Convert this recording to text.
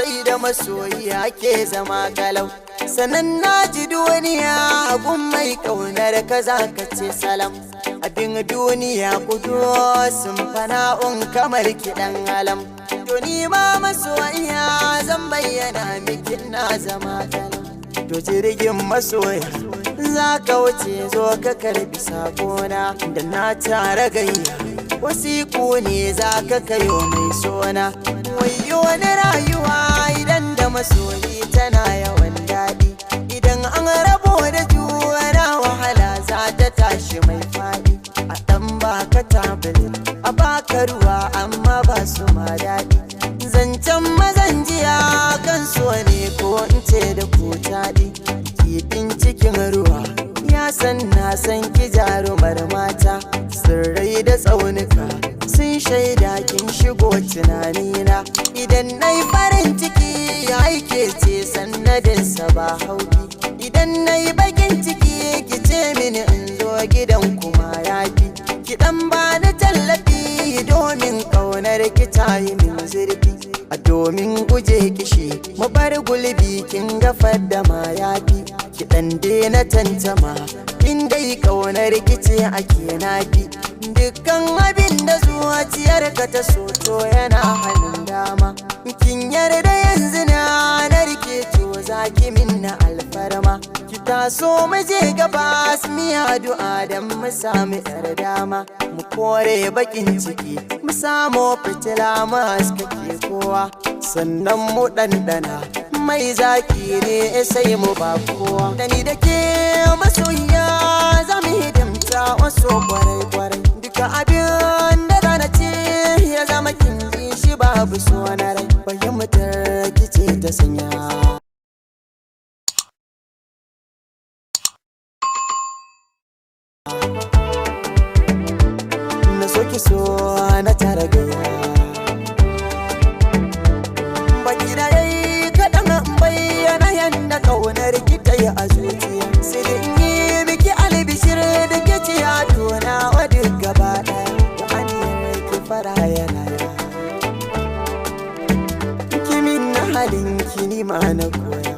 Sai da masoyi ake zama kalau. Sannan na ji duniya gun mai kaunar ka za ka ce salam. Abin duniya kudu sun fana'un kamar kiɗan alam. To ni ma masoyiya zan bayyana miki na zama kalau. To jirgin masoya za ka wuce, zo ka karbi sakona da na tara gayya. Wasiku ne za ka kayo mai sona. Wayo wani rayuwa idan da masoyi tana yawan daɗi. Idan an rabo da juna wahala za ta tashi mai faɗi. A ɗan baka tablet, a baka ruwa, amma ba su ma daɗi. Zancen mazan jiya kan so ne, ko in ce da ku taɗi. Kifin cikin ruwa ya san na san ki, jarumar mata. Sirrai da tsaunuka sun shaida kin shigo tunanina. Idan na yi farin ciki ya aike ce sannadinsa ba hauki. Idan na yi bakin ciki ki ce mini in zo gidan kuma yafi. Ki dan bani tallafi domin kaunar ki ta yi min zurfi. A domin guje kishi mu bar gulbi, kin gafar da ma yafi. Ki dan daina tantama in dai kaunar ki ce ake nafi. Dukkan abin da zuciyar ka ta so to yana hannun dama. Kin yarda yanzu na rike, to zaki min na alfarma. Ki taso mu je gabas mu yi addu'a dan mu sami yar dama. Mu kore bakin ciki, mu samu fitila mu haskake kowa. Sannan mu ɗanɗana mai zaki ne sai mu ba kowa. Da ni da ke masoyiya za mu hidimta wasu kwarai kwarai. Duka abin da zana ce ya zama kin ji shi babu so na rai. Fahimtar kice ta sanya. Na so ki so na tara gaya. Baki da yayi kaɗan in bayyana yanda ƙaunar ki ta yi a zuciya. Sai da in yi miki albishir da ke ci a tona wa duk gaba ɗaya. Da aniyar ki fara yana ya. Kimin na halin ki ni ma na koya.